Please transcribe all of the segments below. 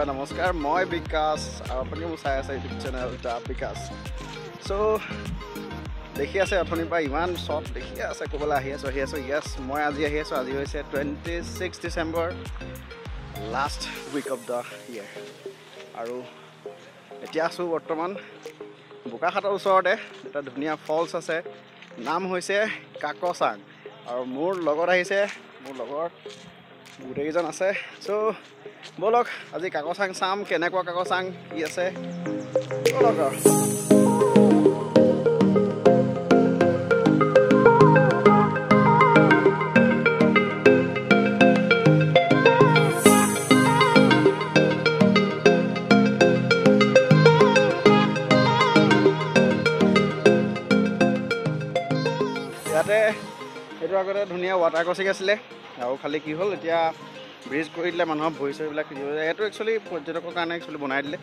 বা নমস্কাৰ, মই বিকাশ আৰু আপুনি মোক চাই আছে ইউটিউব চেনেল the বিকাশ। চ' দেখি আছে অথনিৰ পৰা ইমান চব দেখি আছে, ক'বলৈ আহি আছোঁ আহি আছোঁ। য়েছ, মই আজি আহি আছোঁ। আজি হৈছে 26 December, last week of the year. আৰু এতিয়া আছোঁ বৰ্তমান বোকাখাটৰ ওচৰতে এটা ধুনীয়া ফলছ আছে, নাম হৈছে কাকচাং। আৰু মোৰ লগত আহিছে মোৰ লগৰ গোটেইকেইজন আছে। চ' ব'লক আজি কাকচাং চাম, কেনেকুৱা কাকচাং কি আছে, ব'লক। আৰু ইয়াতে সেইটো আগতে ধুনীয়া ৱাটাৰ ক্ৰচিং আছিলে, আৰু খালি কি হ'ল এতিয়া ব্ৰিজ কৰি দিলে, মানুহৰ ভৰি চৰিবিলাক এইটো একচুৱেলি পৰ্যটকৰ কাৰণে একচুৱেলি বনাই দিলে।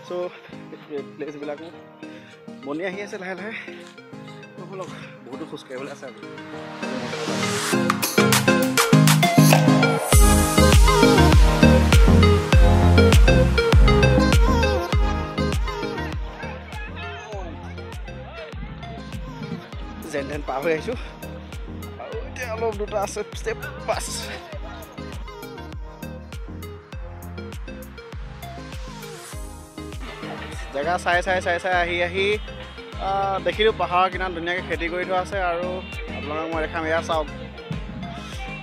চ' প্লেচবিলাকো বনি আহি আছে লাহে লাহে। ব'লক, বহুতো খোজকাঢ়িবলৈ আছে আজি। যেন তেন পাৰ হৈ আহিছোঁ আৰু এতিয়া অলপ দুটা আছে ষ্টেপ বাছ। জেগা চাই চাই চাই চাই আহি আহি দেখিলোঁ পাহাৰৰ কিনাৰত ধুনীয়াকৈ খেতি কৰি থোৱা আছে। আৰু আপোনালোকক মই দেখাম, এয়া চাওক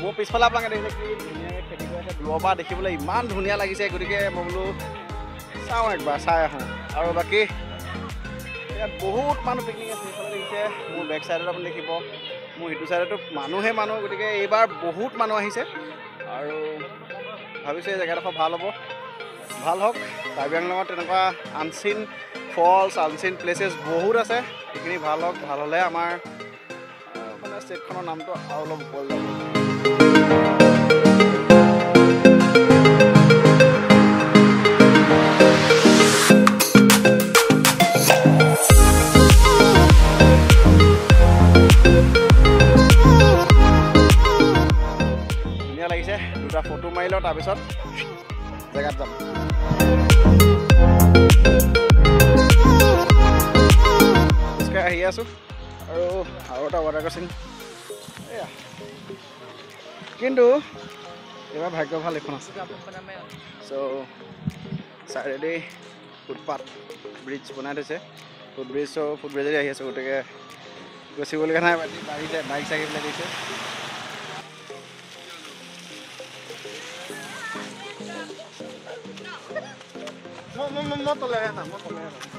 মোৰ পিছফালে আপোনালোকে দেখিছে কি ধুনীয়াকৈ খেতি কৰি আছে। দূৰৰ পৰা দেখিবলৈ ইমান ধুনীয়া লাগিছে, গতিকে মই বোলো চাওঁ একবাৰ, চাই আহোঁ। আৰু বাকী ইয়াত বহুত মানুহ পিকনিক আছে, সেইফালে দেখিছে মোৰ বেক চাইডত আপুনি দেখিব, মোৰ সিটো চাইডতো মানুহে মানুহ। গতিকে এইবাৰ বহুত মানুহ আহিছে আৰু ভাবিছোঁ এই জেগাডোখৰ ভাল হ'ব, ভাল হওক। কাৰ্বি আংলঙত তেনেকুৱা আনচিন ফলছ, আনচিন প্লেচেছ বহুত আছে, সেইখিনি ভাল হওক। ভাল হ'লে আমাৰ মানে ষ্টেটখনৰ নামটো আৰু অলপ ওপৰলৈ যাব। ধুনীয়া লাগিছে, দুটা ফটো মাৰি লওঁ, তাৰপিছত জেগাত যাম। খোজকাঢ়ি আহি আছোঁ আৰু আৰু এটা ৱাটাৰ ক্ৰচিং এয়া। কিন্তু এইবাৰ ভাগ্য ভাল এইখন আছে। চ' চাইডেদি ফুটপাথ ব্ৰিজ বনাই থৈছে, ফুটব্ৰিজ। চ' ফুটব্ৰিজেদি আহি আছোঁ, গতিকে গচিবলগীয়া নাই। বাঢ়িছে বাইক চাইক এইবিলাক দিছে।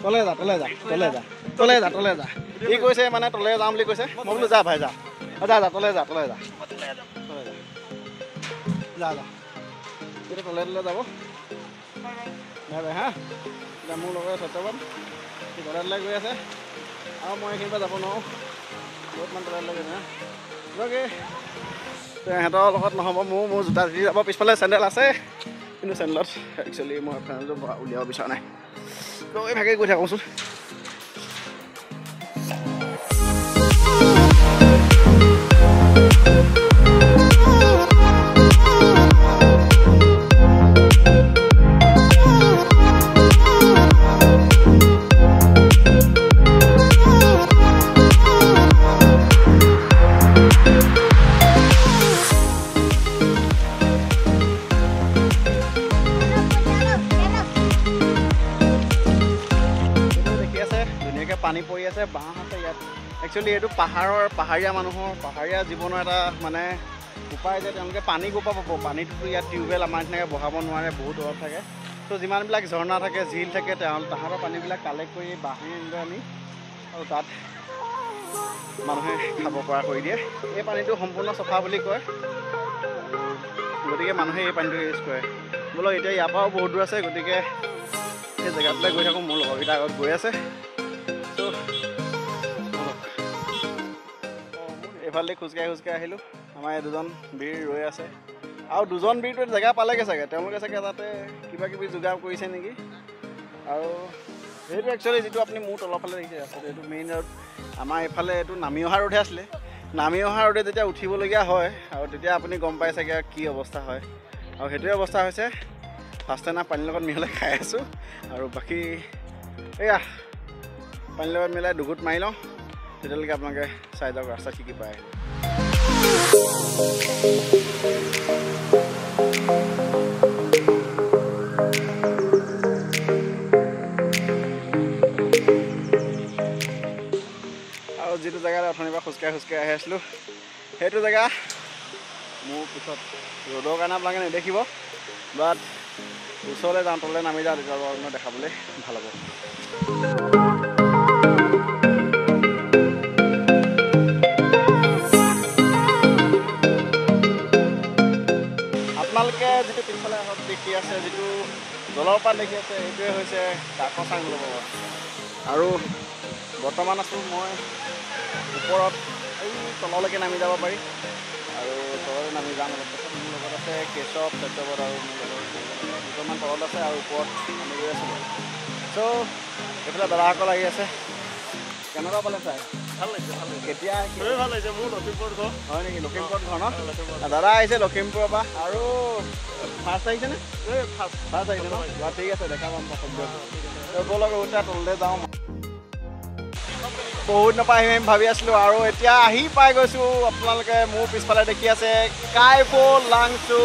তলে যা, তলে যা, তলে যা, তলে যা, তলে যা। ই কৈছে মানে তলে যাম বুলি কৈছে। মই বোলো যা ভাই যা, যা যা, তলে যা, তলে যা, তলে যা, যা যা। এতিয়া তলে তলে যাব। Bye bye. হা, এতিয়া মোৰ লগৰ সত্যবান সি তলে তলে গৈ আছে আৰু মই এইখিনিৰ পৰা যাব নোৱাৰোঁ, বহুত মান তলে তলে গৈছে। গতিকে সিহঁতৰ লগত নহ'ব, মোৰ জোতা দি যাব। পিছফালে চেণ্ডেল আছে, কিন্তু চেণ্ডেলত একচুৱেলি মই চেণ্ডেলটো উলিয়াব বিচৰা নাই। এই ভাগে গৈ থাকোঁচোন। পানী পৰি আছে, বাঁহ আছে ইয়াত। একচুৱেলি এইটো পাহাৰৰ পাহাৰীয়া মানুহৰ পাহাৰীয়া জীৱনৰ এটা মানে উপায় যে তেওঁলোকে পানী ক'ৰ পৰা পাব। পানীটোতো ইয়াত টিউবৱেল আমাৰ নিচিনাকৈ বহাব নোৱাৰে, বহুত দূৰত থাকে। ত' যিমানবিলাক ঝৰ্ণা থাকে, ঝিল থাকে, তাহাঁতৰ পানীবিলাক কালেক্ট কৰি বাঁহে এনেদৰে আনি আৰু তাত মানুহে খাব পৰা কৰি দিয়ে। এই পানীটো সম্পূৰ্ণ চফা বুলি কয়, গতিকে মানুহে এই পানীটো ইউজ কৰে। বোলো এতিয়া ইয়াৰ পৰাও বহুত দূৰ আছে, গতিকে সেই জেগাটোলৈ গৈ থাকোঁ। মোৰ লগৰকেইটা আগত গৈ আছে। এইফালে খোজকাঢ়ি খোজকাঢ়ি আহিলোঁ, আমাৰ এই দুজন বীৰ ৰৈ আছে। আৰু দুজন বীৰটো জেগা পালেগৈ চাগে, তেওঁলোকে চাগে তাতে কিবা কিবি যোগাৰ কৰিছে নেকি। আৰু সেইটো একচুৱেলি যিটো আপুনি মোৰ তলৰ ফালে দেখিছে ৰাস্তাটো, এইটো মেইন ৰোড। আমাৰ এইফালে এইটো নামি অহা ৰোডহে আছিলে। নামি অহা ৰোডে যেতিয়া উঠিবলগীয়া হয় আৰু তেতিয়া আপুনি গম পাই চাগে কি অৱস্থা হয়। আৰু সেইটোৱে অৱস্থা হৈছে। ফাৰ্ষ্ট টাইম পানীৰ লগত মিহলাই খাই আছোঁ। আৰু বাকী এয়া পানীৰ লগত মিলাই দুঘোট মাৰি লওঁ, তেতিয়ালৈকে আপোনালোকে চাই যাওক ৰাস্তা কি কি পায়। আৰু যিটো জেগাত অথনিৰ পৰা খোজকাঢ়ি খোজকাঢ়ি আহি আছিলোঁ সেইটো জেগা মোৰ পিছত ৰ'দৰ কাৰণে আপোনালোকে নেদেখিব, বাট ওচৰলৈ যাওঁ, তললৈ নামি যাওঁ, তেতিয়া আপোনাক দেখাবলৈ ভাল হ'ব। আপোনালোকে যিটো পিছফালে দেখি আছে, যিটো জলপ্ৰপাত দেখি আছে, এইটোৱে হৈছে কাকচাং জলপ্ৰপাত। আৰু বৰ্তমান আছোঁ মই ওপৰত, এই তললৈকে নামি যাব পাৰি আৰু তললৈ নামি যাম অলপ পাছত। মোৰ লগত আছে কেশৱ, সত্যব্ৰত আৰু মোৰ লগত দুজনমান তলত আছে আৰু ওপৰত আমি গৈ আছোঁ। চ' এইফালে দাদাসকল আহি আছে। কেনেকুৱা পালে চাই? ভাল লাগিছে, ভাল লাগিছে। কেতিয়া খুবেই ভাল লাগিছে। মোৰ লখিমপুৰত ঘৰ। হয় নেকি? লখিমপুৰত ঘৰ ন? দাদা আহিছে লখিমপুৰৰ পৰা। আৰু ফাৰ্ষ্ট আহিছেনে? ফাৰ্ষ্ট আহিছে ন? ঠিক আছে, দেখা পাম পাছত। ব'লক উঠা তললৈ যাওঁ। বহুত দিনৰ পৰা আহিম ভাবি আছিলোঁ আৰু এতিয়া আহি পাই গৈছোঁ। আপোনালোকে মোৰ পিছফালে দেখি আছে কাইফো লাংচু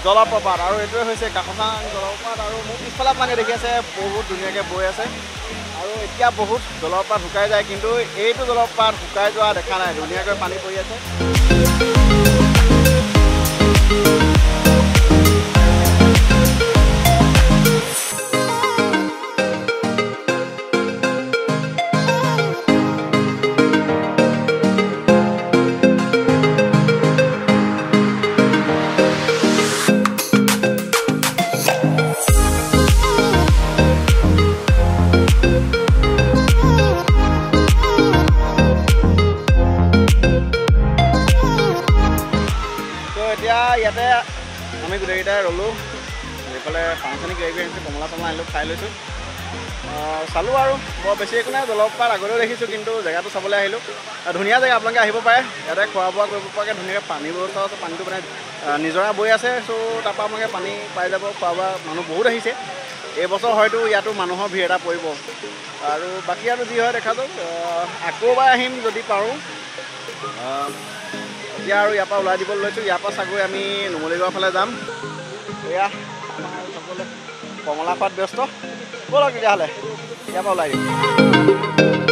জলপ্ৰপাত আৰু এইটোৱে হৈছে কাকচাং জলপ্ৰপাত। আৰু মোৰ পিছফালে আপোনালোকে দেখি আছে বহুত ধুনীয়াকৈ বৈ আছে। আৰু এতিয়া বহুত জলপ্ৰপাত শুকাই যায়, কিন্তু এইটো জলপ্ৰপাত শুকাই যোৱা দেখা নাই, ধুনীয়াকৈ পানী পৰি আছে। ইয়াতে আমি গোটেইকেইটাই ৰ'লোঁ, এইফালে পানী চানী কিবা কিবি আনিছোঁ, কমলা চমলা আনিলোঁ, খাই লৈছোঁ, চালোঁ। আৰু বৰ বেছি একো নাই, জলপ্ৰপাত আগতেও দেখিছোঁ, কিন্তু জেগাটো চাবলৈ আহিলোঁ। ধুনীয়া জেগা, আপোনালোকে আহিব পাৰে। ইয়াতে খোৱা বোৱা কৰিব পৰাকৈ ধুনীয়াকৈ পানীৰ ব্যৱস্থাও আছে, পানীটো মানে নিজৰা বৈ আছে। চ' তাৰপৰা আপোনালোকে পানী পাই যাব। খোৱা বোৱা মানুহ বহুত আহিছে এইবছৰ, হয়তো ইয়াতো মানুহৰ ভিৰ এটা পৰিব। আৰু বাকী আৰু যি হয় দেখা যাওক, আকৌ এবাৰ আহিম যদি পাৰোঁ। এতিয়া আৰু ইয়াৰ পৰা ওলাই দিবলৈ লৈছোঁ। ইয়াৰ পৰা চাগৈ আমি নুমলীগড়ৰ ফালে যাম। এয়া আমাৰ সকলোৱে কমলা খোৱাত ব্যস্ত। ব'লক তেতিয়াহ'লে ইয়াৰ পৰা ওলাই দিম।